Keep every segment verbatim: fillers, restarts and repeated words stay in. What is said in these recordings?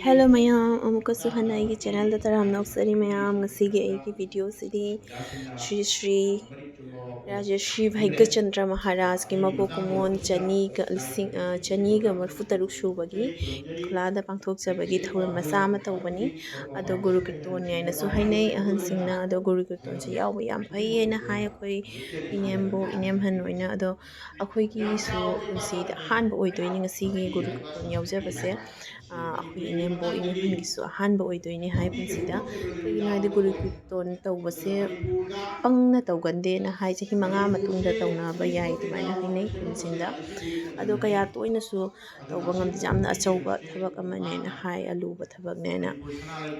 Hello ꯃꯌꯥꯝ, ꯑꯃꯨꯛꯀꯁꯨ ꯍꯟꯅ ꯑꯩꯒꯤ ꯆꯦꯅꯦꯜꯗ ꯇꯔꯥꯝꯅ ꯑꯣꯛꯆꯔꯤ ꯃꯌꯥꯝ꯫ ꯉꯁꯤꯒꯤ ꯑꯩꯒꯤ ꯚꯤꯗꯤꯑꯣꯁꯤꯗꯤ ꯁ꯭ꯔꯤ ꯁ꯭ꯔꯤ ꯔꯥꯖꯔꯁꯤ ꯚꯩꯒ꯭ꯌꯆꯟꯗ꯭ꯔ ꯃꯍꯥꯔꯥꯖꯀꯤ ꯃꯄꯣꯛ ꯀꯨꯝꯑꯣꯟ ꯆꯅꯤꯒ ꯂꯤꯁꯤꯡ, ꯑ, ꯆꯅꯤꯒ ꯃꯔꯤꯐꯨ ꯇꯔꯨꯛ ꯁꯨꯕꯒꯤ ꯈꯨꯂꯥꯗ ꯄꯥꯡꯊꯣꯛꯆꯕꯒꯤ ꯊꯧꯔꯝ ꯃꯆꯥ ꯑꯃ ꯇꯧꯕꯅꯤ꯫ ꯑꯗꯣ ꯒꯨꯔꯨ ꯀꯤꯔꯇꯣꯟꯅꯤ ꯍꯥꯏꯅꯁꯨ ꯍꯥꯏꯅꯩ ꯑꯍꯟꯁꯤꯡꯅ꯫ ꯑꯗꯣ ꯒꯨꯔꯨ ꯀꯤꯔꯇꯣꯟꯁꯦ ꯌꯥꯎꯕ ꯌꯥꯝ ꯐꯩ ꯍꯥꯏꯅ ꯍꯥꯏ ꯑꯩꯈꯣꯏ ꯏꯅꯦꯝꯕꯣꯛ ꯏꯅꯦꯝꯍꯟ ꯑꯣꯏꯅ꯫ ꯑꯗꯣ ꯑꯩꯈꯣꯏꯒꯤꯁꯨ ꯄꯨꯟꯁꯤꯗ ꯑꯍꯥꯟꯕ ꯑꯣꯏꯗꯣꯏꯅꯤ ꯉꯁꯤꯒꯤ ꯒꯨꯔꯨ ꯀꯤꯔꯇꯣꯟ ꯌꯥꯎꯖꯕꯁꯦ꯫ ꯑ, ꯑꯩꯈꯣꯏ ꯏꯅꯦꯝꯕꯣꯛ ꯏꯅꯦꯝꯍꯟꯒꯤꯁꯨ ꯑꯍꯥꯟꯕ ꯑꯣꯏꯗꯣꯏꯅꯤ ꯍꯥꯏ ꯄꯨꯟꯁꯤꯗ꯫ ꯀꯩꯒꯤꯅꯣ ꯍꯥꯏꯗꯤ ꯒꯨꯔꯨ ꯀꯤꯔꯇꯣꯟ ꯇꯧꯕꯁꯦ ꯄꯪꯅ ꯇꯧꯒꯟꯗꯦꯅ ꯍꯥꯏ, ꯆꯍꯤ ꯃꯉꯥ ꯃꯇꯨꯡꯗ ꯇꯧꯅꯕ ꯌꯥꯏ ꯑꯗꯨꯃꯥꯏꯅ ꯍꯥꯏꯅꯩ ꯈꯨꯟꯁꯤꯡꯗ꯫ ꯑꯗꯣ ꯀꯌꯥ ꯇꯣꯏꯅꯁꯨ ꯇꯧꯕ ꯉꯝꯗꯦ, ꯌꯥꯝꯅ ꯑꯆꯧꯕ ꯊꯕꯛ ꯑꯃꯅꯦꯅ ꯍꯥꯏ, ꯑꯂꯨꯕ ꯊꯕꯛꯅꯦꯅ꯫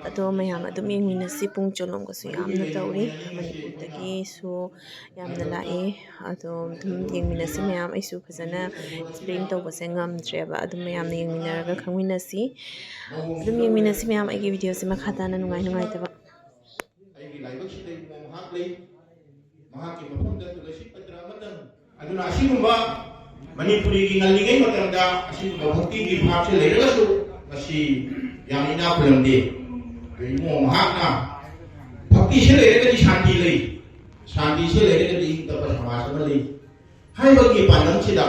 ꯑꯗꯣ ꯃꯌꯥꯝ ꯑꯗꯨꯝ ꯌꯦꯡꯃꯤꯟꯅꯁꯤ꯫ ꯄꯨꯡ ꯆꯣꯂꯣꯝꯒꯁꯨ ꯌꯥꯝꯅ ꯇꯧꯔꯤ, ꯃꯅꯤꯄꯨꯔꯗꯒꯤꯁꯨ ꯌꯥꯝꯅ ꯂꯥꯛꯏ꯫ ꯑꯗꯣ ꯑꯗꯨꯝ ꯌꯦꯡꯃꯤꯟꯅꯁꯤ ꯃꯌꯥꯝ꯫ ꯑꯩꯁꯨ ꯐꯖꯅ ꯑꯦꯛꯁꯄ꯭ꯂꯦꯟ ꯇꯧꯕꯁꯦ ꯉꯝꯗ꯭ꯔꯦꯕ, ꯑꯗꯨꯝ ꯃꯌꯥꯝꯅ ꯌꯦꯡꯃꯤꯟꯅꯔꯒ ꯈꯪꯃꯤꯟꯅꯁꯤ꯫ ꯑꯗꯨꯝ ꯌꯦꯡꯃꯤꯟꯅꯁꯤ ꯃꯌꯥꯝ꯫ ꯑꯩꯒꯤ ꯚꯤꯗꯤꯑꯣꯁꯦ ꯃꯈꯥ ꯇꯥꯅ ꯅꯨꯡꯉꯥꯏ ꯅꯨꯡꯉꯥꯏꯇꯕ ꯑꯩꯒꯤ ꯂꯥꯏꯕꯛꯁꯤꯗ ꯏꯕꯨꯡꯉꯣ ꯃꯍꯥꯛ ꯂꯩ꯫ ꯃꯍꯥꯛꯀꯤ ꯃꯐꯝꯗ ꯇꯨꯂꯁꯤ ꯄꯇ꯭ꯔ ꯑꯃꯇꯪ꯫ ꯑꯗꯨꯅ ꯑꯁꯤꯒꯨꯝꯕ ꯃꯅꯤꯄꯨꯔꯤꯒꯤ ꯉꯜꯂꯤꯉꯩ ꯃꯇꯝꯗ ꯑꯁꯤꯒꯨꯝꯕ ꯚꯛꯇꯤꯒꯤ ꯚꯥꯕꯁꯦ ꯂꯩꯔꯒꯁꯨ ꯃꯁꯤ ꯌꯥꯝ ꯏꯅꯥꯛ ꯈꯨꯜꯂꯝꯗꯦ꯫ ꯑꯗꯣ ꯏꯕꯨꯡꯉꯣ ꯃꯍꯥꯛꯅ ꯚꯛꯇꯤꯁꯦ ꯂꯩꯔꯒꯗꯤ ꯁꯥꯟꯇꯤ ꯂꯩ, ꯁꯥꯟꯇꯤꯁꯦ ꯂꯩꯔꯒꯗꯤ ꯏꯪ ꯇꯞꯄ ꯁꯃꯥꯖ ꯑꯃ ꯂꯩ ꯍꯥꯏꯕꯒꯤ ꯄꯥꯟꯗꯝꯁꯤꯗ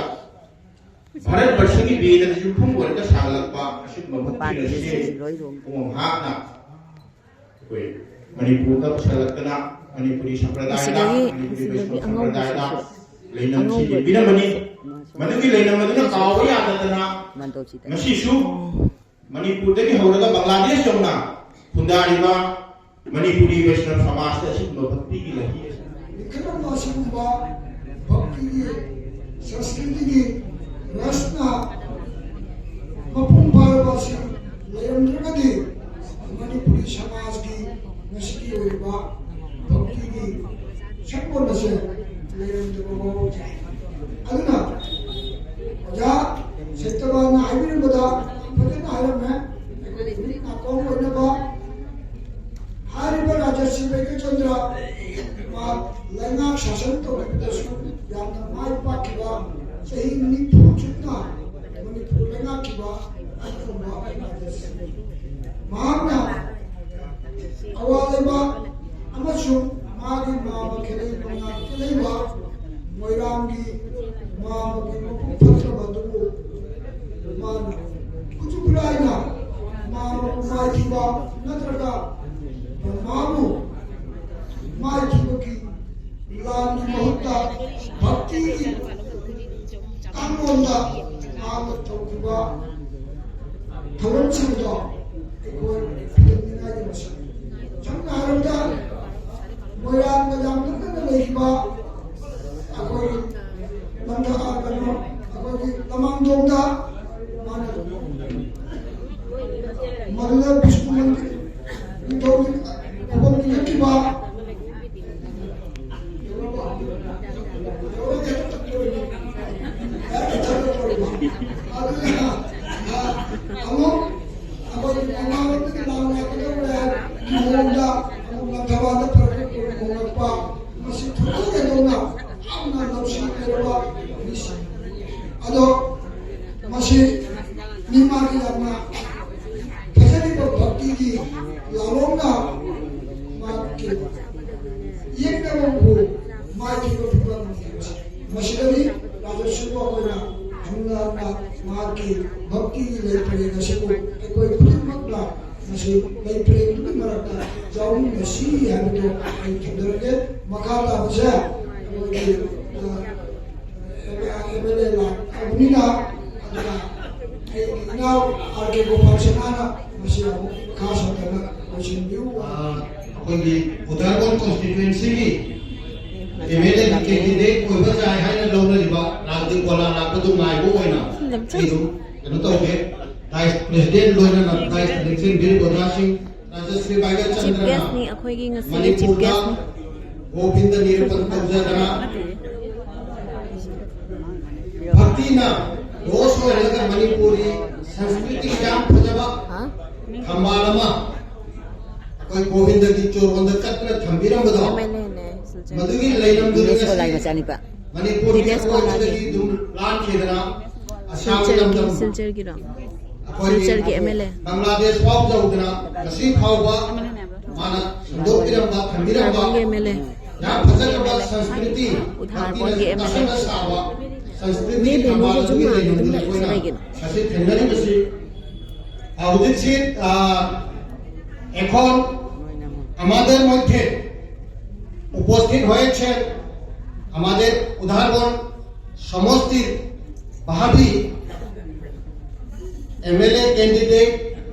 ꯚꯥꯔꯠ ꯕꯔꯁꯒꯤ ꯕꯦꯗꯅ ꯌꯨꯝꯐꯝ ꯑꯣꯏꯔꯒ ꯁꯥꯒꯠꯂꯛꯄ ꯑꯁꯤꯒꯨꯝꯕ ꯃꯄꯥꯟꯒꯤ ꯃꯨꯔꯇꯤꯁꯦ ꯂꯣꯏ ꯂꯣꯡ-, ꯃꯍꯥꯛꯅ ꯑꯩꯈꯣꯏ ꯃꯅꯤꯄꯨꯔꯗ ꯄꯨꯁꯜꯂꯛꯇꯅ ꯃꯅꯤꯄꯨꯔꯤ ꯁꯝꯄ꯭ꯔꯗꯥꯌꯗ, ꯃꯁꯤꯗꯒꯤ, ꯃꯅꯤꯄꯨꯔꯤ ꯃꯁꯤꯗꯒꯤ ꯋꯩꯁꯅꯕ ꯑꯉꯧꯕꯁꯤꯁꯨ, ꯁꯝꯄ꯭ꯔꯗꯥꯌꯗ ꯂꯩꯅꯝꯁꯤ ꯑꯉꯧꯕ ꯂꯦꯡꯕꯤꯔꯝꯕꯅꯤ꯫ ꯃꯗꯨꯒꯤ ꯂꯩꯅꯝ ꯑꯗꯨꯅ ꯀꯥꯎꯕ ꯌꯥꯗꯗꯅ ꯃꯥꯟꯗꯧꯁꯤꯗ꯫ ꯉꯁꯤꯁꯨ ꯃꯅꯤꯄꯨꯔꯗꯒꯤ ꯍꯧꯔꯒ ꯕꯪꯒ꯭ꯂꯥꯗꯦꯁ ꯌꯧꯅ ꯈꯨꯟꯗꯥꯔꯤꯕ ꯃꯅꯤꯄꯨꯔꯤ ꯋꯩꯁꯅꯕ ꯁꯃꯥꯖꯇ ꯑꯁꯤꯒꯨꯝꯕ ꯚꯛꯇꯤꯒꯤ ꯂꯩ꯫ ꯂꯤꯡꯈꯠꯂꯝꯕ ꯑꯁꯤꯒꯨꯝꯕ ꯚꯛꯇꯤꯒꯤ ꯁꯪꯁꯀ꯭ꯔꯤꯇꯤꯒꯤ ꯔꯁꯅ ꯃꯄꯨꯡ ꯐꯥꯔꯕ ꯑꯁꯤ ꯂꯩꯔꯝꯗ꯭ꯔꯒꯗꯤ ꯃꯅꯤꯄꯨꯔꯤ ꯁꯃꯥꯖꯀꯤ ꯉꯁꯤꯒꯤ ꯑꯣꯏꯔꯤꯕ ꯚꯛꯇꯤꯒꯤ ꯁꯛꯂꯣꯟ ꯑꯁꯦ ꯂꯩꯔꯝꯗꯕ ꯃꯑꯣꯡ ꯇꯥꯏ꯫ ꯑꯗꯨꯅ ꯑꯣꯖꯥ ꯁꯇ꯭ꯌꯕꯥꯟꯅ ꯍꯥꯏꯕꯤꯔꯝꯕꯗ ꯌꯥꯝ ꯐꯖꯅ ꯍꯥꯏꯔꯝꯃꯦ꯫ ꯑꯩꯈꯣꯏ ꯅꯨꯃꯤꯠ ꯅꯥꯀꯣꯡ ꯑꯣꯏꯅꯕ ꯍꯥꯏꯔꯤꯕ ꯔꯥꯖꯔꯁꯤ ꯚꯩꯒ꯭ꯌꯆꯟꯗ꯭ꯔ ꯃꯥ ꯂꯩꯉꯥꯛ ꯁꯥꯁꯟ ꯇꯧꯈꯤꯕꯗꯁꯨ ꯌꯥꯝꯅ ꯃꯥꯏ ꯄꯥꯛꯈꯤꯕ ꯆꯍꯤ ꯅꯤꯐꯨ ꯆꯨꯞꯅ ꯃꯅꯤꯄꯨꯔ ꯂꯩꯉꯥꯛꯀꯤ ꯃꯍꯥꯛꯅ ꯑꯋꯥ ꯂꯩꯕꯥꯛ ꯑꯃꯁꯨꯡ ꯃꯥꯒꯤ ꯃꯥꯝꯃ ꯈꯦꯂꯩ ꯃꯉꯥꯛꯇ ꯂꯩꯕ ꯃꯣꯏꯔꯥꯡꯒꯤ ꯃꯥꯝꯃꯒꯤ ꯃꯄꯨꯛ ꯐꯠꯇꯕ ꯑꯗꯨꯕꯨ ꯃꯥꯅ ꯈꯨꯠꯁꯨ ꯈꯨꯠꯂꯥꯏꯅ ꯃꯥꯝꯃꯕꯨ ꯃꯥꯏꯊꯤꯕ ꯅꯠꯇ꯭ꯔꯒ ꯃꯥꯕꯨ ꯃꯥꯏꯊꯤꯕꯒꯤ ꯂꯥꯟꯒꯤ ꯃꯍꯨꯠꯇ ꯚꯛꯇꯤꯒꯤ ꯀꯥꯡꯂꯣꯟꯗ ꯃꯍꯥꯛꯅ ꯇꯧꯈꯤꯕ ꯊꯧꯔꯝꯁꯤꯡꯗꯣ ꯑꯩꯈꯣꯏ ꯐꯤꯔꯝꯅꯤꯡꯉꯥꯏꯒꯤ ꯃꯁꯛꯅꯤ꯫ ꯁꯝꯅ ꯍꯥꯏꯔꯕꯗ ꯃꯣꯏꯔꯥꯡꯗ ꯌꯥꯝ ꯅꯛꯅꯅ ꯂꯩꯔꯤꯕ ꯑꯩꯈꯣꯏꯒꯤ ꯂꯝꯗ ꯀꯩꯅꯣ ꯑꯩꯈꯣꯏꯒꯤ ꯂꯃꯥꯡꯗꯣꯡꯗ ꯃꯥꯅ ꯃꯗꯨꯗ ꯕꯤꯁꯅꯨ ꯃꯟꯗꯤꯔ ꯅꯤꯡꯊꯧ ꯈꯨꯕꯝ ꯂꯤꯡꯈꯠꯈꯤꯕ ꯑꯗꯨꯅ ꯑꯃꯨꯛ ꯑꯩꯈꯣꯏꯒꯤ ꯃꯃꯥꯡꯂꯣꯝꯗꯒꯤ ꯂꯥꯟ ꯂꯥꯛꯀꯗꯧꯔꯦ ꯍꯥꯏꯕꯒꯤ ꯃꯑꯣꯡꯗ ꯑꯃꯨꯛ ꯂꯪꯊꯕꯥꯜꯗ ꯐꯔꯛ ꯍꯣꯡꯂꯛꯄ, ꯃꯁꯤ ꯊꯣꯏꯗꯣꯛ ꯍꯦꯟꯗꯣꯛꯅ ꯌꯥꯝꯅ ꯂꯧꯁꯤꯡ ꯂꯩꯔꯕ ꯃꯤꯁꯤꯡ꯫ ꯑꯗꯣ ꯃꯁꯤ ꯃꯤ ꯃꯥꯒꯤ ꯌꯥꯝꯅ ꯐꯖꯔꯤꯕ ꯚꯛꯇꯤꯒꯤ ꯂꯥꯂꯣꯡꯅ ꯃꯍꯥꯛꯀꯤ ꯌꯦꯛꯅꯕꯕꯨ ꯃꯥꯏꯊꯤꯕ ꯄꯤꯕ ꯉꯝꯈꯤꯕꯁꯤ꯫ ꯃꯁꯤꯗꯒꯤ ꯔꯥꯖꯁ꯭ꯔꯤꯕꯨ ꯑꯩꯈꯣꯏꯅ ꯍꯟꯅ ꯍꯟꯅ ꯃꯍꯥꯛꯀꯤ ꯚꯛꯇꯤꯒꯤ ꯂꯩ ꯄꯔꯦꯡ ꯑꯁꯤꯕꯨ ꯑꯩꯈꯣꯏ ꯈꯨꯗꯤꯡꯃꯛꯅ ꯃꯁꯤ ꯂꯩ ꯄꯔꯦꯡꯗꯨꯒꯤ ꯃꯔꯛꯇ ꯌꯥꯎꯃꯤꯟꯅꯁꯤ ꯍꯥꯏꯕꯗꯨ ꯑꯩ ꯊꯝꯖꯔꯒꯦ꯫ ꯃꯈꯥ ꯇꯥꯕꯁꯦ ꯑꯩꯈꯣꯏꯒꯤ, ꯑ, ꯑꯦꯝ ꯑꯦꯜ ꯑꯦ ꯂꯥꯛꯂꯕꯅꯤꯅ, ꯑꯗꯨꯅ ꯑꯩꯒꯤ ꯏꯅꯥꯎ ꯑꯥꯔ ꯀꯦ ꯒꯣꯄꯥꯜ ꯁꯅꯥꯅ ꯃꯁꯤ ꯑꯃꯨꯛ ꯃꯈꯥ ꯁꯝꯊꯅ ꯂꯣꯏꯁꯤꯟꯕꯤꯌꯨ꯫ ꯑ, ꯑꯩꯈꯣꯏꯒꯤ ꯎꯗꯥꯔꯕꯣꯟ ꯀꯣꯟꯁꯇꯤꯇ꯭ꯋꯦꯟꯁꯤꯒꯤ ꯑꯦꯝ ꯑꯦꯜ ꯑꯦꯒꯤ ꯀꯦꯟꯗꯤꯗꯦꯠ ꯑꯣꯏꯕ ꯌꯥꯏ ꯍꯥꯏꯅ ꯂꯧꯅꯔꯤꯕ ꯔꯥꯝꯗꯤꯞ ꯀꯣꯂꯥ ꯂꯥꯛꯄꯗꯨ ꯉꯥꯏꯕ ꯑꯣꯏꯅ ꯑꯩ ꯑꯗꯨꯝ ꯀꯩꯅꯣ ꯇꯧꯒꯦ꯫ ꯚꯥꯏꯁ ꯄ꯭ꯔꯦꯁꯤꯗꯦꯟꯠ ꯂꯣꯏꯅꯅ ꯚꯥꯏꯁ ꯄ꯭ꯔꯦꯁꯤꯗꯦꯟꯠ ꯚꯤꯔ ꯒꯣꯗꯥ ꯁꯤꯡ, ꯔꯥꯖꯁ꯭ꯔꯤ ꯕꯥꯏꯒ ꯆꯤꯐ ꯆꯟꯗ꯭ꯔꯅ ꯒꯦꯁꯅꯤ ꯑꯩꯈꯣꯏꯒꯤ ꯉꯁꯤꯒꯤ ꯆꯤꯐ ꯃꯅꯤꯄꯨꯔꯗ ꯒꯦꯁꯅꯤ꯫ ꯒꯣꯕꯤꯟꯗ ꯅꯤꯔꯨꯄꯟ ꯇꯧꯖꯗꯅ ꯚꯛꯇꯤꯅ ꯔꯣꯁ ꯑꯣꯏꯍꯜꯂꯒ ꯃꯅꯤꯄꯨꯔꯤ ꯁꯪꯁꯀ꯭ꯔꯤꯇꯤꯒꯤ ꯌꯥꯝ ꯐꯖꯕ ꯍꯥ? ꯊꯝꯕꯥꯜ ꯑꯃ ꯑꯩꯈꯣꯏ ꯒꯣꯕꯤꯟꯗꯒꯤ ꯆꯣꯔꯣꯟꯗ ꯀꯠꯇꯨꯅ ꯊꯝꯕꯤꯔꯝꯕꯗꯣ, ꯑꯦꯝ ꯑꯦꯜ ꯑꯦꯅꯦ ꯁꯤꯜꯆꯔ꯫ ꯃꯗꯨꯒꯤ ꯂꯩꯔꯝꯗꯨꯗ ꯗꯤꯅꯦꯁ ꯉꯁꯤ ꯒꯣꯂꯥꯏ ꯃꯆꯥꯅꯤꯄꯥ꯫ ꯃꯅꯤꯄꯨꯔꯒꯤ ꯗꯤꯅꯦꯁ ꯒꯣꯂꯥꯏ꯫ ꯑꯀꯣꯏꯕꯗꯒꯤ ꯑꯗꯨꯝ ꯂꯥꯟꯈꯤꯗꯅ ꯑꯁꯥꯝꯒꯤ ꯁꯤꯜꯆꯔꯒꯤ ꯂꯝꯗꯝ, ꯁꯤꯜꯆꯔꯒꯤꯔꯣ? ꯑꯩꯈꯣꯏꯒꯤ ꯁꯤꯜꯆꯔꯒꯤ ꯑꯦꯝ ꯑꯦꯜ ꯑꯦ꯫ ꯕꯪꯒ꯭ꯂꯥꯗꯦꯁ ꯐꯥꯎ ꯌꯧꯗꯅ ꯉꯁꯤ ꯐꯥꯎꯕ ꯃꯥꯅ ꯁꯟꯗꯣꯛꯄꯤꯔꯝꯕ, ꯊꯝꯕꯤꯔꯝꯕ ꯊꯥꯔꯕꯣꯟꯒꯤ ꯑꯦꯝ ꯑꯦꯜ ꯑꯦ꯫ ꯌꯥꯝ ꯐꯖꯈ꯭ꯔꯕ ꯁꯪꯁꯀ꯭ꯔꯤꯇꯤ, ꯎꯊꯥꯔꯕꯣꯟꯒꯤ ꯑꯦꯝ ꯑꯦꯜ ꯑꯦ꯫ ꯇꯥꯁꯟꯅ ꯁꯥꯕ ꯁꯪꯁꯀ꯭ꯔꯤꯇꯤ ꯃꯤ ꯕꯦꯅꯨꯒ ꯊꯧꯕꯥꯜ ꯁꯨꯝ ꯑꯗꯨꯒꯤ ꯉꯥꯏꯔꯒ ꯑꯗꯨꯝ ꯂꯩꯔꯝꯕꯗ ꯂꯩꯔꯤꯁꯦ ꯑꯩꯈꯣꯏꯅ ꯀꯩꯒꯤꯅꯣ? ꯉꯁꯤ ꯊꯦꯡꯅꯔꯤꯕꯁꯤ, ꯑ, ꯍꯧꯖꯤꯛꯁꯤ, ꯑ, এখন আমাদের মধ্যে উপস্থিত হয়েছে আমাদের উধারবন সমষ্টির ভাবি এমএলএ ক্যান্ডিডেট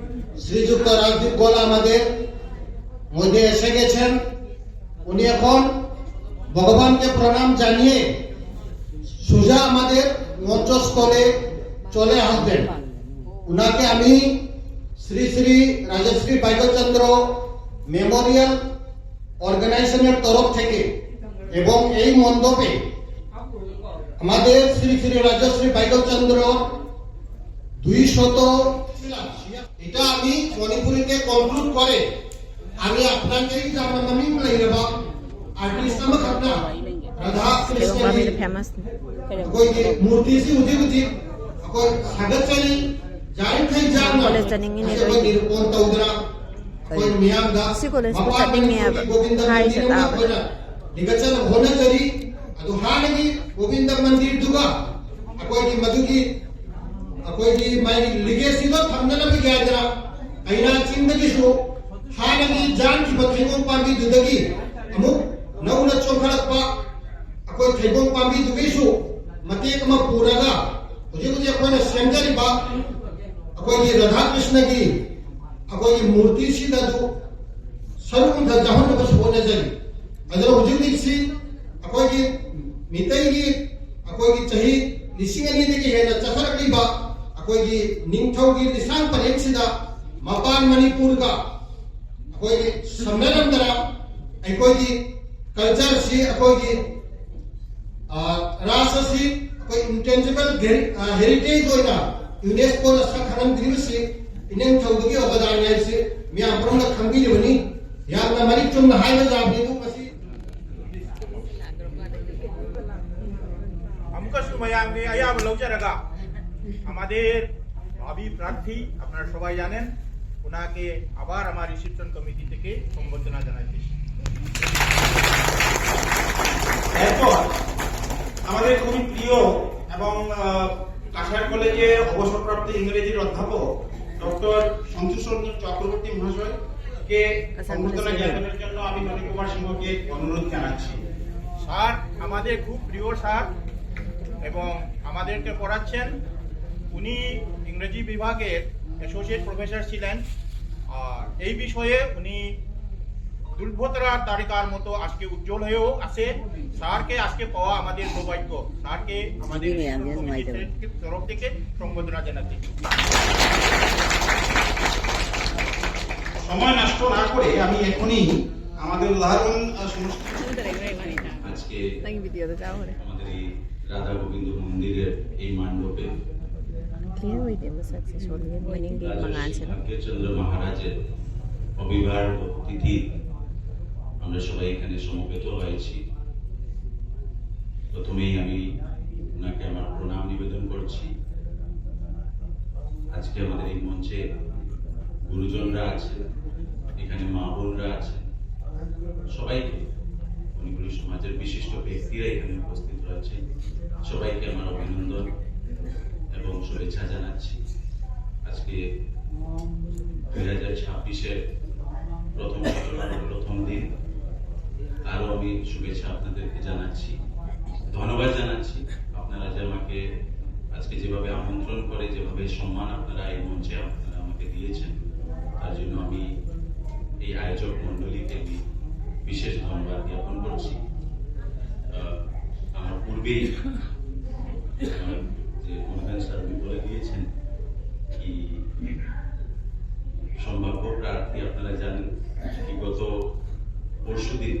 শ্রীযুক্ত রাজদীপ গোলা আমাদের মধ্যে এসে গেছেন। উনি এখন ভগবানকে প্রণাম জানিয়ে সোজা আমাদের মঞ্চস্থলে চলে আসবেন। ওনাকে আমি শ্রী শ্রী রাজশ্রী বাইগলচন্দ্র মেমোরিয়াল অর্গানাইজেশনের তরফ থেকে এবং এই মণ্ডপে আমাদের শ্রী শ্রী রাজশ্রী বাইগলচন্দ্র দুইশত, এটা আমি মণিপুরীতে কনক্লুড করে আমি আপোনালোকে জানা মানি ꯂꯩꯔꯕ ꯑꯥꯔꯇꯤꯁ ꯑꯃꯈꯛꯅ ꯔꯥꯙꯥ ꯀ꯭ꯔꯤꯁꯅꯒꯤ ꯐꯦꯃꯁ ꯑꯩꯈꯣꯏꯒꯤ ꯃꯨꯔꯇꯤꯁꯤ ꯍꯧꯖꯤꯛ ꯍꯧꯖꯤꯛ ꯑꯩꯈꯣꯏ ꯁꯥꯒꯠꯆꯔꯤ꯫ ꯌꯥꯔꯤꯈꯩ ꯌꯥꯝꯅ ꯀꯣꯂꯦꯖ ꯆꯠꯅꯤꯡꯉꯤꯅꯦ ꯑꯩꯈꯣꯏ ꯅꯣꯏꯒꯤ꯫ ꯅꯤꯔꯨꯄꯣꯟ ꯇꯧꯗꯅ ꯑꯩꯈꯣꯏ ꯃꯤꯌꯥꯝꯗ ꯁꯤ ꯀꯣꯂꯦꯖꯇ ꯃꯄꯥꯟ ꯆꯠꯅꯤꯡꯉꯦ ꯍꯥꯏꯕ ꯃꯅꯤꯄꯨꯔꯒꯤ ꯒꯣꯕꯤꯟꯗ ꯍꯥꯏꯁꯦ ꯃꯟꯗꯤꯔ ꯑꯃ ꯇꯥꯕꯗ꯫ ꯑꯩꯈꯣꯏꯅ ꯂꯤꯡꯈꯠꯆꯅꯕ ꯍꯣꯠꯅꯖꯔꯤ꯫ ꯑꯗꯨ ꯍꯥꯟꯅꯒꯤ ꯒꯣꯕꯤꯟꯗ ꯃꯟꯗꯤꯔꯗꯨꯒ ꯑꯩꯈꯣꯏꯒꯤ ꯃꯗꯨꯒꯤ ꯑꯩꯈꯣꯏꯒꯤ ꯃꯥꯒꯤ ꯂꯤꯒꯦꯁꯤꯗꯣ ꯊꯝꯅꯅꯕꯒꯤ ꯍꯥꯏꯗꯅ ꯀꯩꯅꯥ ꯆꯤꯡꯗꯒꯤꯁꯨ ꯍꯥꯟꯅꯒꯤ ꯌꯥꯟꯈꯤꯕ ꯊꯩꯕꯣꯡ ꯄꯥꯝꯕꯤꯗꯨꯗꯒꯤ ꯑꯃꯨꯛ ꯅꯧꯅ ꯆꯣꯡꯈꯠꯂꯛꯄ ꯑꯩꯈꯣꯏ ꯊꯩꯕꯣꯡ ꯄꯥꯝꯕꯤꯗꯨꯒꯤꯁꯨ ꯃꯇꯦꯛ ꯑꯃ ꯄꯨꯔꯒ ꯍꯧꯖꯤꯛ ꯍꯧꯖꯤꯛ ꯑꯩꯈꯣꯏꯅ ꯁꯦꯝꯖꯔꯤꯕ ꯑꯩꯈꯣꯏꯒꯤ ꯔꯥꯙꯥ ꯀ꯭ꯔꯤꯁꯅꯒꯤ ꯑꯩꯈꯣꯏꯒꯤ ꯃꯨꯔꯇꯤꯁꯤꯗ ꯑꯗꯨ ꯁꯔꯨꯛ ꯑꯃꯈꯛ ꯌꯥꯎꯍꯟꯅꯕꯁꯨ ꯍꯣꯠꯅꯖꯔꯤ꯫ ꯑꯗꯨꯅ ꯍꯧꯖꯤꯛ ꯍꯧꯖꯤꯛꯁꯤ ꯑꯩꯈꯣꯏꯒꯤ ꯃꯤꯇꯩꯒꯤ ꯑꯩꯈꯣꯏꯒꯤ ꯆꯍꯤ ꯂꯤꯁꯤꯡ ꯑꯅꯤꯗꯒꯤ ꯍꯦꯟꯅ ꯆꯠꯊꯔꯛꯂꯤꯕ ꯑꯩꯈꯣꯏꯒꯤ ꯅꯤꯡꯊꯧꯒꯤ ꯂꯤꯁꯥꯡ ꯄꯔꯦꯡꯁꯤꯗ ꯃꯄꯥꯟ ꯃꯅꯤꯄꯨꯔꯒ ꯑꯩꯈꯣꯏꯒꯤ ꯁꯝꯅꯔꯝꯗꯅ ꯑꯩꯈꯣꯏꯒꯤ ꯀꯜꯆꯔꯁꯤ, ꯑꯩꯈꯣꯏꯒꯤ, ꯑ, ꯔꯥꯁ ꯑꯁꯤ ꯑꯩꯈꯣꯏ ꯏꯟꯇꯦꯟꯖꯤꯕꯜ ꯍꯦꯔꯤ-, ꯑ, ꯍꯦꯔꯤꯇꯦꯖ ꯑꯣꯏꯅ ꯌꯨꯅꯦꯁꯀꯣꯅ ꯁꯛ ꯈꯪꯍꯟꯕꯤꯔꯤꯕꯁꯤ ꯏꯅꯤꯡꯊꯧꯗꯨꯒꯤ ꯑꯣꯕꯗꯥꯟ ꯍꯥꯏꯕꯁꯤ ꯃꯤꯌꯥꯝ ꯄꯨꯝꯅꯃꯛꯅ ꯈꯪꯕꯤꯔꯤꯕꯅꯤ꯫ ꯌꯥꯝꯅ ꯃꯔꯤꯛ ꯆꯨꯝꯅ ꯍꯥꯏꯕ ꯌꯥꯕꯅꯤ꯫ ꯑꯗꯨ ꯃꯁꯤ ꯑꯃꯨꯛꯀꯁꯨ ꯃꯌꯥꯝꯒꯤ ꯑꯌꯥꯕ ꯂꯧꯖꯔꯒ আমাদের ভাবি প্রার্থী, আপনারা সবাই জানেন, ওনাকে আবার আমার রিসেপশন কমিটি থেকে সম্বর্ধনা জানাচ্ছি। এরপর আমাদের খুবই প্রিয় এবং আহ, কাছাড় কলেজে অবসরপ্রাপ্ত ইংরেজির অধ্যাপক ডক্টর সন্তোষ রঞ্জন চক্রবর্তী মহাশয়কে সম্বর্ধনা জ্ঞাপনের জন্য আমি ননীন কুমার সিংহকে অনুরোধ জানাচ্ছি। স্যার আমাদের খুব প্রিয় স্যার এবং আমাদেরকে পড়াচ্ছেন। উনি ইংরেজি বিভাগের অ্যাসোসিয়েট প্রফেসর ছিলেন। আর এই বিষয়ে উনি দুর্ভদ্রা তারিকার মতো আজকে উজ্জ্বল হয়েও আছে। স্যারকে আজকে পাওয়া আমাদের সৌভাগ্য। স্যারকে আমাদের তরফ থেকে সম্বর্ধনা জানাতে। সময় নষ্ট না করে আমি এখনই আমাদের উদাহরণ আহ, সংস্কৃতি আজকে আমাদের এই রাধা গোবিন্দ মন্দিরের এই মণ্ডপে ভাগ্যচন্দ্র মহারাজের অবিবাহ তিথি আমরা সবাই এখানে সমবেত হয়েছি। প্রথমেই আমি ওনাকে আমার প্রণাম নিবেদন করছি। আজকে আমাদের এই মঞ্চে গুরুজনরা আছেন, এখানে মা বোনরা আছেন, সবাইকে, মণিপুরী সমাজের বিশিষ্ট ব্যক্তিরা এখানে উপস্থিত রয়েছেন, সবাইকে আমার অভিনন্দন এবং শুভেচ্ছা জানাচ্ছি। আজকে দুই হাজার ছাব্বিশের প্রথম সপ্তাহ, প্রথম দিন, আরও আমি শুভেচ্ছা আপনাদেরকে জানাচ্ছি, ধন্যবাদ জানাচ্ছি। আপনারা যে আমাকে আজকে যেভাবে আমন্ত্রণ করে, যেভাবে সম্মান আপনারা এই মঞ্চে আপনারা আমাকে দিয়েছেন, তার জন্য আমি এই আয়োজক মণ্ডলীকে আমি বিশেষ ধন্যবাদ জ্ঞাপন করছি। আহ, আমার পূর্বেই আমার যে কনভেন্সার উনি বলে দিয়েছেন কি সম্ভাব্য প্রার্থী আপনারা জানেন কি গত পরশুদিন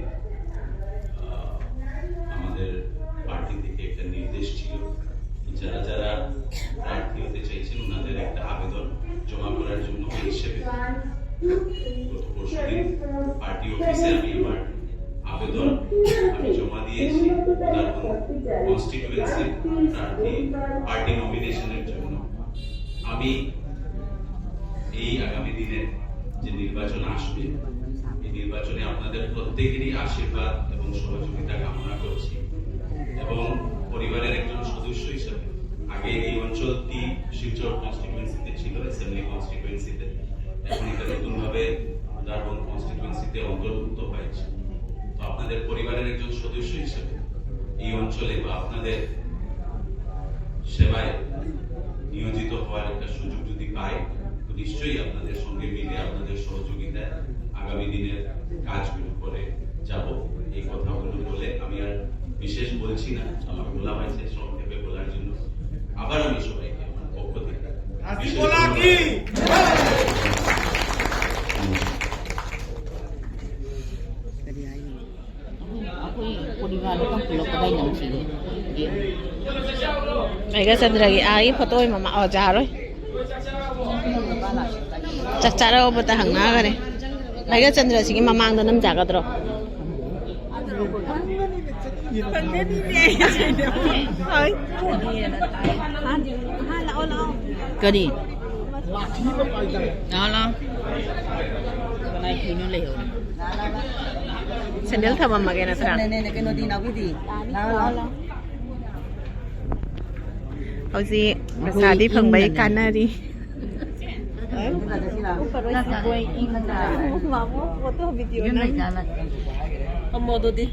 আহ, আমাদের পার্টি থেকে একটা নির্দেশ ছিল, যারা যারা প্রার্থী হতে চাইছেন ওনাদের একটা আবেদন জমা করার জন্য হিসেবে গত পরশুদিন পার্টি অফিসে আমি আমার আবেদন আমি জমা দিয়েছি। তার কোনো কনস্টিটিউয়েন্সি প্রার্থী পার্টি নমিনেশনের জন্য। আমি এই আগামী দিনে যে নির্বাচন আসবে, এই নির্বাচনে আপনাদের প্রত্যেকেরই আশীর্বাদ এবং সহযোগিতা কামনা করছি। এবং পরিবারের একজন সদস্য হিসেবে আগে এই অঞ্চলটি শিলচর কনস্টিটিউয়েন্সিতে ছিল, অ্যাসেম্বলি কনস্টিটিউয়েন্সিতে, এখন এটা নতুনভাবে উদারবন কনস্টিটিউয়েন্সিতে অন্তর্ভুক্ত হয়েছে। তো আপনাদের পরিবারের একজন সদস্য হিসেবে এই অঞ্চলে বা আপনাদের সেবায় নিয়োজিত হওয়ার একটা সুযোগ যদি পাই, তো নিশ্চয়ই আপনাদের সঙ্গে মিলে আপনাদের সহযোগিতায় আগামী দিনের কাজগুলো করে যাব। এই কথাগুলো বলে আমি আর বিশেষ বলছি না, আমার বলা হয়েছে সংক্ষেপে বলার জন্য। আবার আমি সবাইকে আমার পক্ষ থেকে বিশেষ ধন্যবাদ। ꯑꯩꯒ ꯆꯟꯗ꯭ꯔꯒꯤ ꯑꯥꯒꯤ ꯐꯣꯇꯣꯒꯤ ꯃꯃꯥ ꯑꯣ ꯖꯥꯔꯣꯏ꯫ ꯆꯥꯛ ꯆꯥꯔꯛꯑꯣꯕꯗ ꯍꯪꯅꯈꯔꯦ꯫ ꯑꯩꯒ ꯆꯟꯗ꯭ꯔꯁꯤꯒꯤ ꯃꯃꯥꯡꯗ ꯅꯝꯖꯒꯗ꯭ꯔꯣ? ꯍꯣꯏ꯫ ꯀꯔꯤ? ꯂꯥꯛꯑꯣ, ꯂꯥꯛꯑꯣ꯫ ꯀꯅꯥꯏ ꯐꯤꯅꯣ ꯂꯩꯍꯧꯔꯦ? ꯁꯦꯟꯗꯜ ꯊꯝꯃꯝꯃꯒꯦ ꯅꯠꯇ꯭ꯔꯥ? ꯅꯦ, ꯅꯦ, ꯅꯦ, ꯀꯩꯅꯣꯗꯤ ꯅꯥꯎꯕꯤꯗꯤ? ꯂꯥꯛꯑꯣ, ꯂꯥꯛꯑꯣ, ꯂꯥꯛꯑꯣ꯫ ꯍꯧꯖꯤꯛ ꯄꯩꯁꯥꯗꯤ ꯐꯪꯕꯩ ꯀꯥꯟꯅꯔꯤ꯫ ꯑꯃꯣꯗꯨꯗꯤ꯫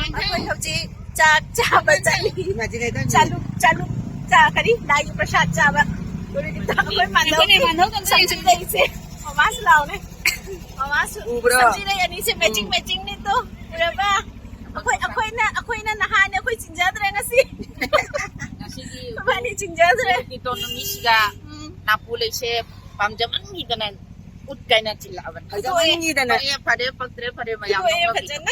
ꯑꯩꯈꯣꯏ ꯍꯧꯖꯤꯛ ꯆꯥꯛ ꯆꯥꯕ ꯆꯠꯂꯤ꯫ ꯆꯥꯂꯨ, ꯆꯥꯂꯨ, ꯆꯥ ꯀꯔꯤ? ꯂꯥꯏꯒꯤ ꯄ꯭ꯔꯁꯥꯗ ꯆꯥꯕ꯫ ꯑꯩꯈꯣꯏ ꯃꯥꯙꯧ, ꯃꯥꯙꯧ ꯁꯝꯖꯤꯟ ꯂꯩꯁꯦ꯫ ꯃꯃꯥꯁꯨ ꯂꯥꯎꯅꯦ꯫ ꯃꯃꯥꯁꯨ ꯎꯕ꯭ꯔꯣ? ꯁꯝꯖꯤꯟ ꯂꯩ ꯑꯅꯤꯁꯦ ꯃꯦꯆꯤꯡ ꯎꯝ꯫ ꯃꯦꯆꯤꯡꯅꯦ ꯇꯣ꯫ ꯎꯔꯕ? ꯑꯩꯈꯣꯏ, ꯑꯩꯈꯣꯏꯅ, ꯑꯩꯈꯣꯏꯅ ꯅꯍꯥꯟꯅꯦ, ꯑꯩꯈꯣꯏ ꯆꯤꯡꯖꯗ꯭ꯔꯦ ꯉꯁꯤ꯫ ꯉꯁꯤꯗꯤ ꯃꯕꯥꯅꯤ ꯆꯤꯡꯖꯗ꯭ꯔꯦ꯫ ꯇꯤꯇꯣ ꯅꯨꯃꯤꯠꯁꯤꯗ ꯎꯝ꯫ ꯅꯥꯄꯨ ꯂꯩꯁꯦ ꯄꯥꯝꯖꯃꯟꯈꯤꯗꯅ ꯎꯠ ꯀꯥꯏꯅ ꯊꯤꯜꯂꯛꯑꯕꯅꯤ꯫ ꯐꯖꯃꯟꯈꯤꯗꯅ꯫ ꯐꯔꯦ, ꯐꯔꯦ, ꯄꯛꯇ꯭ꯔꯦ, ꯐꯔꯦ, ꯃꯌꯥꯝ ꯊꯣꯛꯑꯦ ꯅꯣꯛꯅꯈꯤꯗꯅ꯫ ꯐꯖꯅ꯫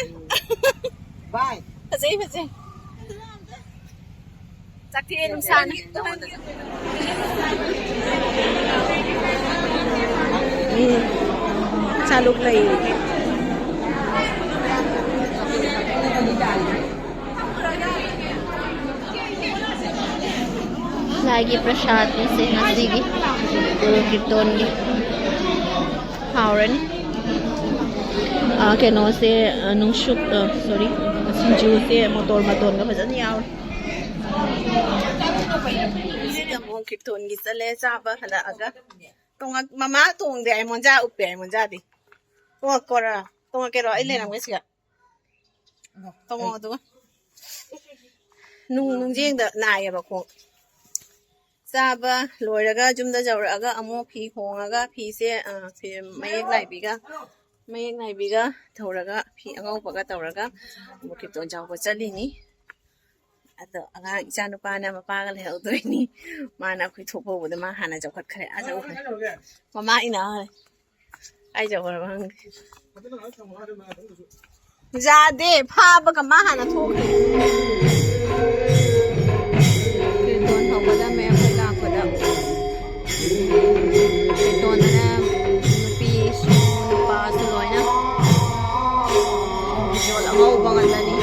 ꯕꯥꯏ꯫ ꯐꯖꯩ, ꯐꯖꯩ꯫ ꯆꯥꯛꯊꯦꯛꯑꯦ ꯅꯨꯡꯁꯥꯅ꯫ ꯎꯝ꯫ ꯆꯥꯂꯨꯛ ꯂꯩ꯫ ꯑꯩꯒꯤ ꯄ꯭ꯔꯁꯥꯗꯅꯤꯁꯦ ꯉꯁꯤꯒꯤ ꯒꯨꯔꯨ ꯀꯤꯔꯇꯣꯟꯒꯤ꯫ ꯍꯥꯎꯔꯅꯤ꯫ ꯑ, ꯀꯩꯅꯣꯁꯦ, ꯑ, ꯅꯨꯡꯁꯨꯛ, ꯑ, sorry, ꯁꯤꯡꯖꯨꯁꯦ ꯃꯇꯣꯔ ꯃꯇꯣꯟꯒ ꯐꯖꯅ ꯌꯥꯎꯔꯦ꯫ ꯁꯤꯗ ꯑꯃꯨꯛ ꯀꯤꯔꯇꯣꯟꯒꯤ ꯆꯠꯂꯦ ꯆꯥꯕ ꯍꯜꯂꯛꯑꯒ꯫ ꯇꯣꯡꯉ-, ꯃꯃꯥ ꯇꯣꯡꯗꯦ ꯑꯩ ꯃꯣꯟꯖꯥ ꯎꯞꯄꯦ, ꯑꯩ ꯃꯣꯟꯖꯥꯗꯤ꯫ ꯇꯣꯡꯉꯛꯀꯣꯔꯥ? ꯇꯣꯡꯉꯛꯀꯦꯔꯣ? ꯑꯩ ꯂꯩꯔꯝꯒꯦ ꯁꯤꯒ꯫ ꯇꯣꯡꯉꯛꯑꯣ ꯑꯗꯨꯒ꯫ ꯅꯨꯡ, ꯅꯨꯡꯖꯦꯡꯗ ꯅꯥꯏꯌꯦꯕ ꯈꯣꯡ꯫ ꯆꯥꯕ ꯂꯣꯏꯔꯒ ꯌꯨꯝꯗ ꯌꯧꯔꯛꯑꯒ ꯑꯃꯨꯛ ꯐꯤ ꯍꯣꯡꯉꯒ ꯐꯤꯁꯦ, ꯑ, ꯐꯤ ꯃꯌꯦꯛ ꯅꯥꯏꯕꯤꯒ, ꯃꯌꯦꯛ ꯅꯥꯏꯕꯤꯒ ꯇꯧꯔꯒ ꯐꯤ ꯑꯉꯧꯕꯒ ꯇꯧꯔꯒ ꯑꯃꯨꯛ ꯀꯤꯔꯇꯣꯟ ꯌꯥꯎꯕ ꯆꯠꯂꯤꯅꯤ꯫ ꯑꯗꯣ ꯑꯉꯥꯡ ꯏꯆꯥ ꯅꯨꯄꯥꯅ ꯃꯄꯥꯒ ꯂꯩꯍꯧꯗꯣꯏꯅꯤ꯫ ꯃꯥꯅ ꯑꯩꯈꯣꯏ ꯊꯣꯛꯄ ꯎꯕꯗ ꯃꯥ ꯍꯥꯟꯅ ꯆꯥꯎꯈꯠꯈ꯭ꯔꯦ꯫ ꯑꯥ ꯆꯠꯈ꯭ꯔꯦ꯫ ꯃꯃꯥ ꯏꯅꯥ ꯍꯣꯏ꯫ ꯀꯥꯏ ꯆꯠꯈ꯭ꯔꯕ ꯈꯪꯗꯦ꯫ ꯌꯥꯗꯦ, ꯐꯥꯕꯒ ꯃꯥ ꯍꯥꯟꯅ ꯊꯣꯛꯈ꯭ꯔꯦ꯫ ꯀꯤꯔꯇꯣꯟ ꯍꯧꯒꯗꯕꯅꯦ ꯑꯩꯈꯣꯏ ꯂꯥꯛꯄꯗ꯫ ꯀꯤꯔꯇꯣꯟꯗꯅ ꯅꯨꯄꯤꯁꯨ ꯅꯨꯄꯥꯁꯨ ꯂꯣꯏꯅ ꯐꯤꯖꯣꯜ ꯑꯉꯧꯕ ꯉꯥꯛꯇꯅꯤ꯫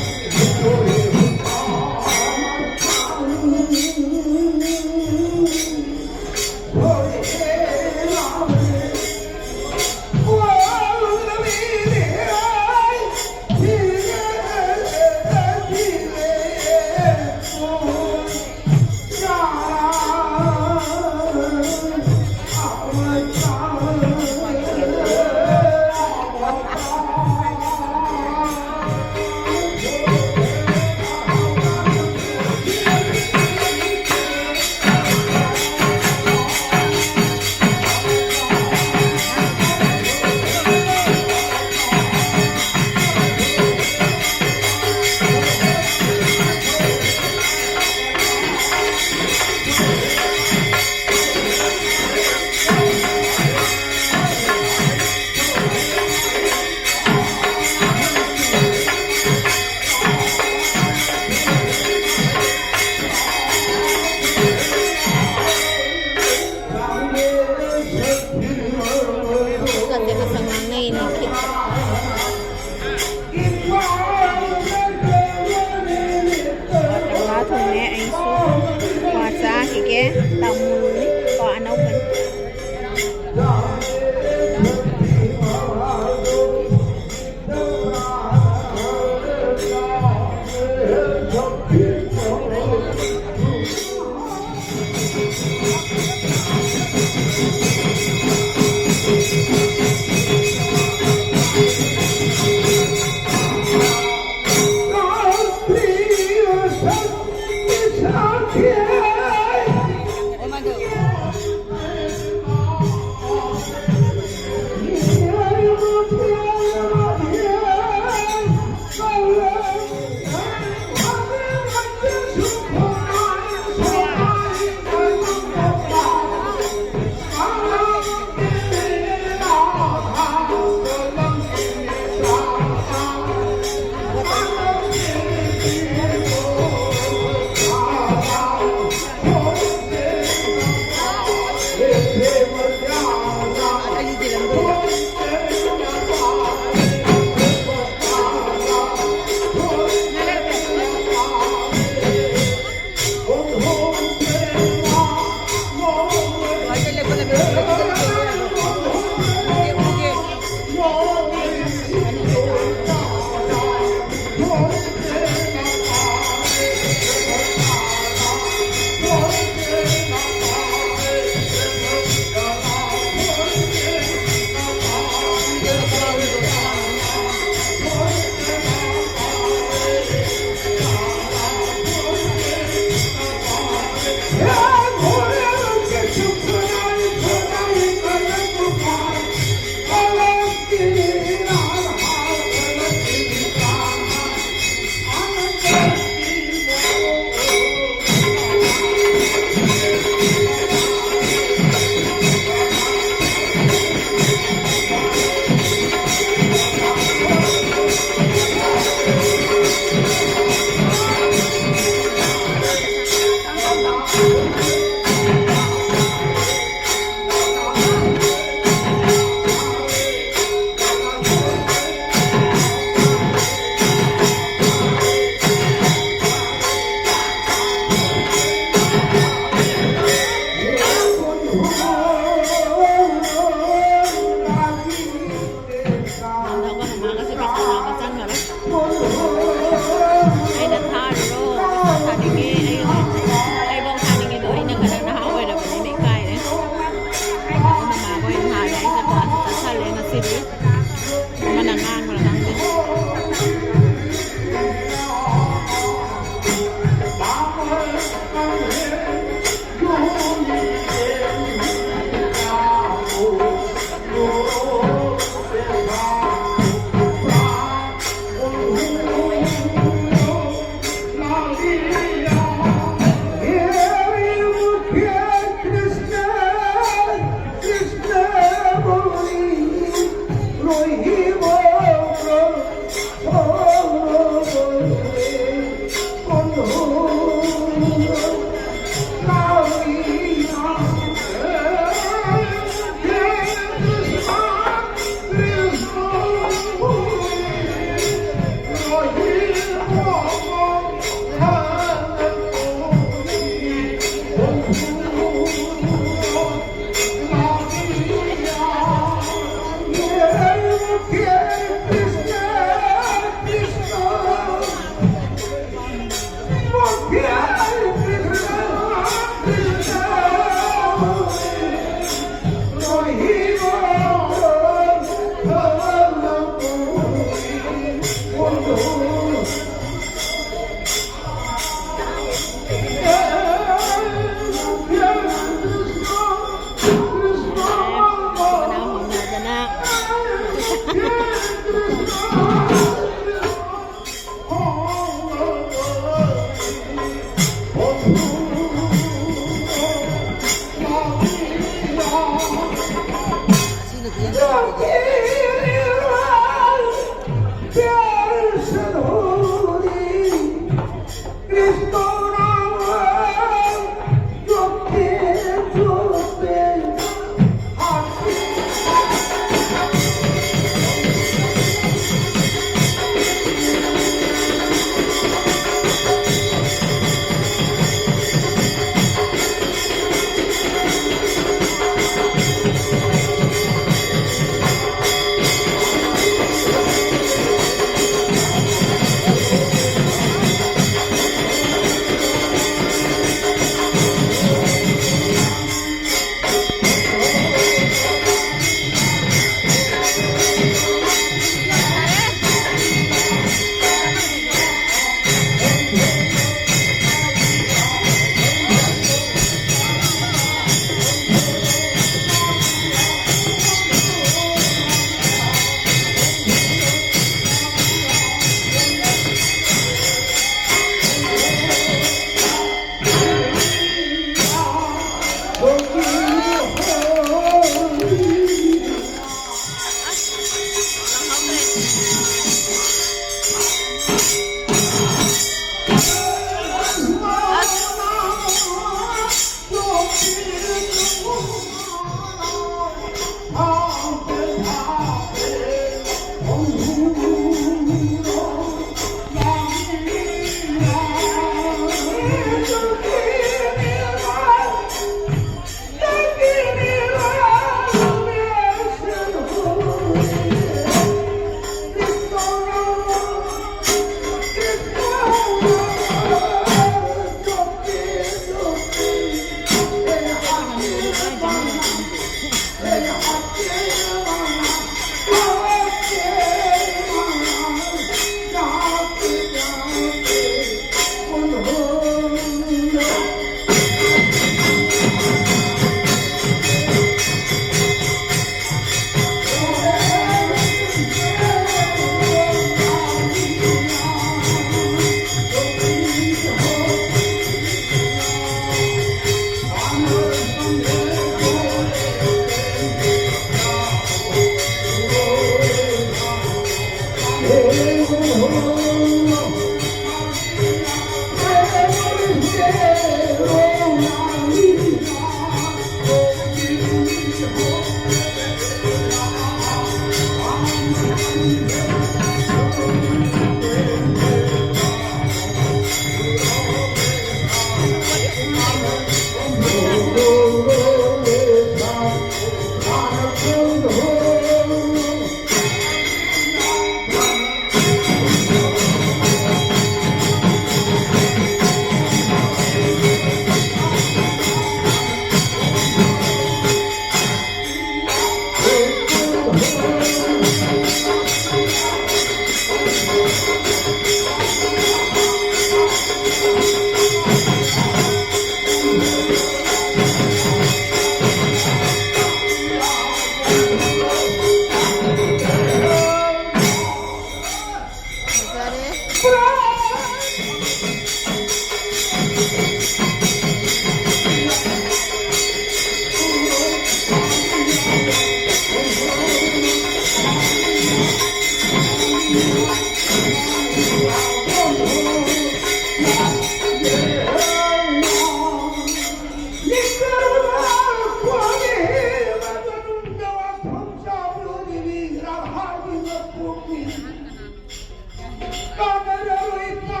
ꯀꯥꯟꯅꯔꯔꯣꯏ ꯇꯥ꯫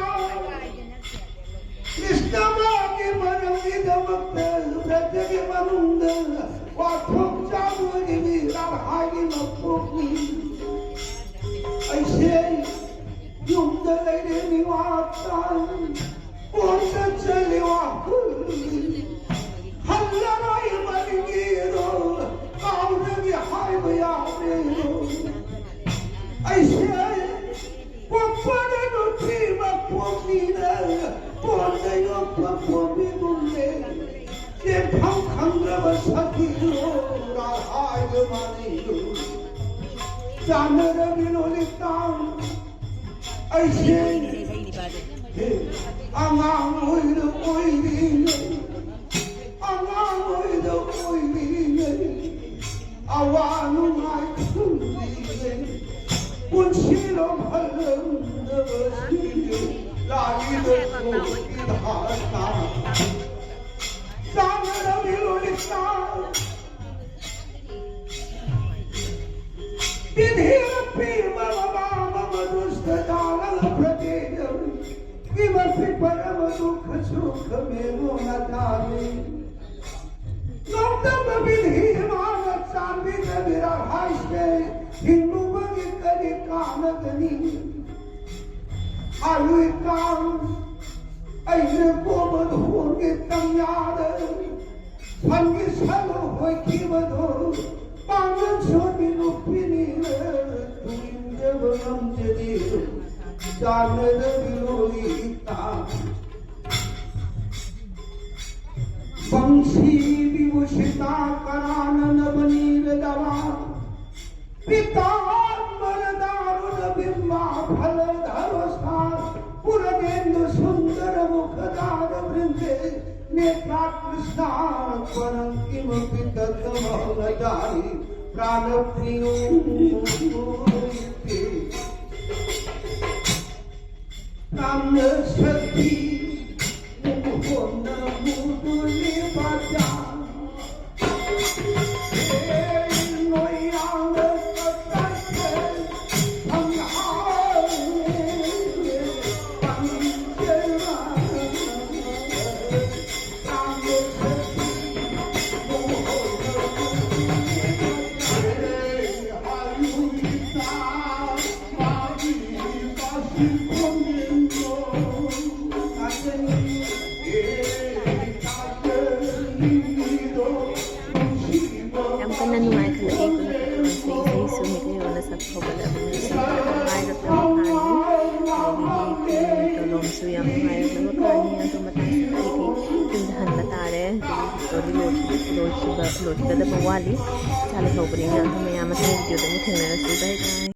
ꯀ꯭ꯔꯤꯁꯅꯒꯤ ꯃꯔꯝꯒꯤꯗꯃꯛꯇ ꯕ꯭ꯔꯖꯒꯤ ꯃꯅꯨꯡꯗ ꯋꯥꯊꯣꯛ ꯆꯥꯕꯒꯤ ꯃꯤ ꯂꯥꯜꯍꯥꯏꯒꯤ ꯃꯄꯣꯛꯅꯤ꯫ ꯑꯩꯁꯦ ꯌꯨꯝꯗ ꯂꯩꯔꯦ ꯃꯤꯋꯥ ꯇꯥꯏ꯫ ꯀꯣꯟꯅ ꯆꯠꯂꯤ ꯋꯥꯈꯜ ꯍꯜꯂꯔꯣꯏ ꯃꯅꯤꯡꯒꯤꯔꯣ ꯀꯥꯎꯔꯒꯦ ꯍꯥꯏꯕ ꯌꯥꯎꯔꯦ꯫ ꯑꯩꯁꯦ ꯄꯣꯛꯄꯗ ꯅꯨꯄꯤ ꯃꯄꯣꯛꯅꯤꯅ ꯀꯣꯟꯅ ꯌꯣꯛꯄ ꯄꯣꯝꯃꯤꯒꯨꯝꯂꯦ꯫ ꯆꯦꯟꯐꯝ ꯈꯪꯗ꯭ꯔꯕ ꯁꯥꯊꯤꯔꯣ ꯂꯥꯜꯍꯥꯏꯒ ꯃꯥꯟꯅꯩꯔꯣ꯫ ꯆꯥꯟꯅꯔꯕꯤ ꯂꯣꯂꯤꯇꯥ ꯑꯩꯁꯦ ꯑꯉꯥꯡ ꯑꯣꯏꯅ ꯑꯣꯏꯔꯤꯉꯩ ꯑꯉꯥꯡ ꯑꯣꯏꯅ ꯑꯣꯏꯔꯤꯉꯩ ꯑꯋꯥ ꯅꯨꯡꯉꯥꯏ ꯈꯪꯗ꯭ꯔꯤꯉꯩ ꯄꯨꯟꯁꯤꯔꯣꯝ ꯍꯜꯂꯝꯗꯕꯁꯤꯡꯒꯤ ꯂꯥꯂꯤꯗ ꯁꯣꯛꯈꯤ ꯍꯥꯏꯇꯥꯔꯦ꯫ ꯆꯥꯟꯅꯔꯕꯤ ꯂꯣꯂꯤꯇꯥ ꯄꯤꯊꯤꯔ ꯄꯤꯕ ꯃꯃꯥ ꯃꯃ ꯗꯨꯁꯇ ꯗꯥꯂ ꯄ꯭ꯔꯇꯦꯖꯝ ꯀꯤꯃꯄꯤ ꯄꯔꯃ ꯗꯨꯈ ꯁꯨꯈ ꯃꯦꯃꯣ ꯅ ꯖꯥꯅꯤ꯫ ꯅꯣꯡꯗꯝꯕ ꯄꯤꯊꯤ ꯏꯃꯥꯅ ꯆꯥꯟꯕꯤꯗꯕꯤꯔ ꯍꯥꯏꯁꯦ ꯍꯤꯡꯂꯨꯕꯒꯤ ꯀꯔꯤ ꯀꯥꯟꯅꯒꯅꯤ? ꯍꯥꯏꯔꯨꯏ ꯀꯥꯡ ꯑꯩꯅ ꯀꯣꯕ ꯍꯣꯡꯒꯦ ꯇꯝꯌꯥꯗ ꯐꯟꯒꯤ ꯁꯔꯨ ꯍꯣꯏꯈꯤꯕꯗꯣ ꯄꯥꯡꯒꯜ ꯁꯣꯟꯕꯤ ꯅꯨꯄꯤꯅꯤꯅ ꯇꯨꯡꯖꯕ ꯉꯝꯖꯗꯦ꯫ ꯆꯥꯟꯅꯗꯕꯤꯔꯣ ꯏꯇꯥ ꯄꯪꯁꯤꯕꯤꯕꯨ ꯁꯤꯇꯥ ꯀꯅꯥꯅ ꯅꯕꯅꯤꯔꯗꯕ ꯄꯤꯇꯥ ꯃꯔꯗꯥꯔꯨꯅ ꯕꯤꯝꯕꯥ ꯐꯂꯙꯔꯣ ꯁꯥ ꯄꯨꯔꯅꯦꯟꯗꯨ ꯁꯨꯟꯗꯔ ꯃꯨꯈ ꯗꯥꯔ ꯕ꯭ꯔꯤꯟꯗꯦ ꯅꯦꯇ꯭ꯔꯥ ꯀ꯭ꯔꯤꯁꯅ ꯄꯔꯪ ꯀꯤꯃꯄꯤ ꯇꯠꯇ ꯃꯧꯅ ꯖꯥꯅꯤ ꯄ꯭ꯔꯥꯅ ꯄ꯭ꯔꯤꯌꯣ ꯄ꯭ꯔꯥꯅ ꯁꯛꯇꯤ ꯃꯨꯈꯣꯟꯅ ꯃꯨꯗꯨꯂꯤ ꯕꯥꯖꯥ ꯍꯦ ꯅꯣꯌꯥꯅ ꯀꯇꯥꯏ ꯌꯥꯝ ꯀꯟꯅ ꯅꯨꯡꯉꯥꯏꯈꯠꯂꯛꯑꯦ ꯈꯨꯗꯛꯇ ꯐꯣꯟꯁꯦ꯫ ꯏꯁꯩꯁꯨ ꯃꯤꯠꯂ ꯌꯣꯜꯂ ꯁꯛꯄ ꯍꯧꯒꯠꯂꯕꯅꯤ꯫ ꯏꯁꯩ ꯌꯥꯝ ꯅꯨꯡꯉꯥꯏꯔꯛꯂꯕ ꯀꯥꯟꯅꯤ꯫ ꯑꯗꯒꯤꯗꯤ ꯇꯣꯂꯣꯝꯁꯨ ꯌꯥꯝ ꯅꯨꯡꯉꯥꯏꯔꯛꯂꯕ ꯀꯥꯟꯅꯤ꯫ ꯑꯗꯨ ꯃꯇꯥꯡꯁꯤꯗ ꯑꯩꯗꯤ ꯌꯨꯝꯗ ꯍꯟꯕ ꯇꯥꯔꯦ꯫ ꯑꯗꯨꯒꯤ ꯚꯤꯗꯤꯑꯣꯗꯤ ꯂꯣꯏꯈꯤ-, ꯂꯣꯏꯈꯤꯕ-, ꯂꯣꯏꯈꯤꯒꯗꯕ ꯋꯥꯠꯂꯤ꯫ ꯏꯆꯥ ꯂꯩꯍꯧꯕꯅꯤꯅ꯫ ꯑꯗꯨ ꯃꯌꯥꯝ ꯃꯊꯪ ꯚꯤꯗꯤꯑꯣꯗ ꯑꯃꯨꯛ ꯊꯦꯡꯅꯔꯁꯤ꯫ ꯕꯥꯏ ꯕꯥꯏ꯫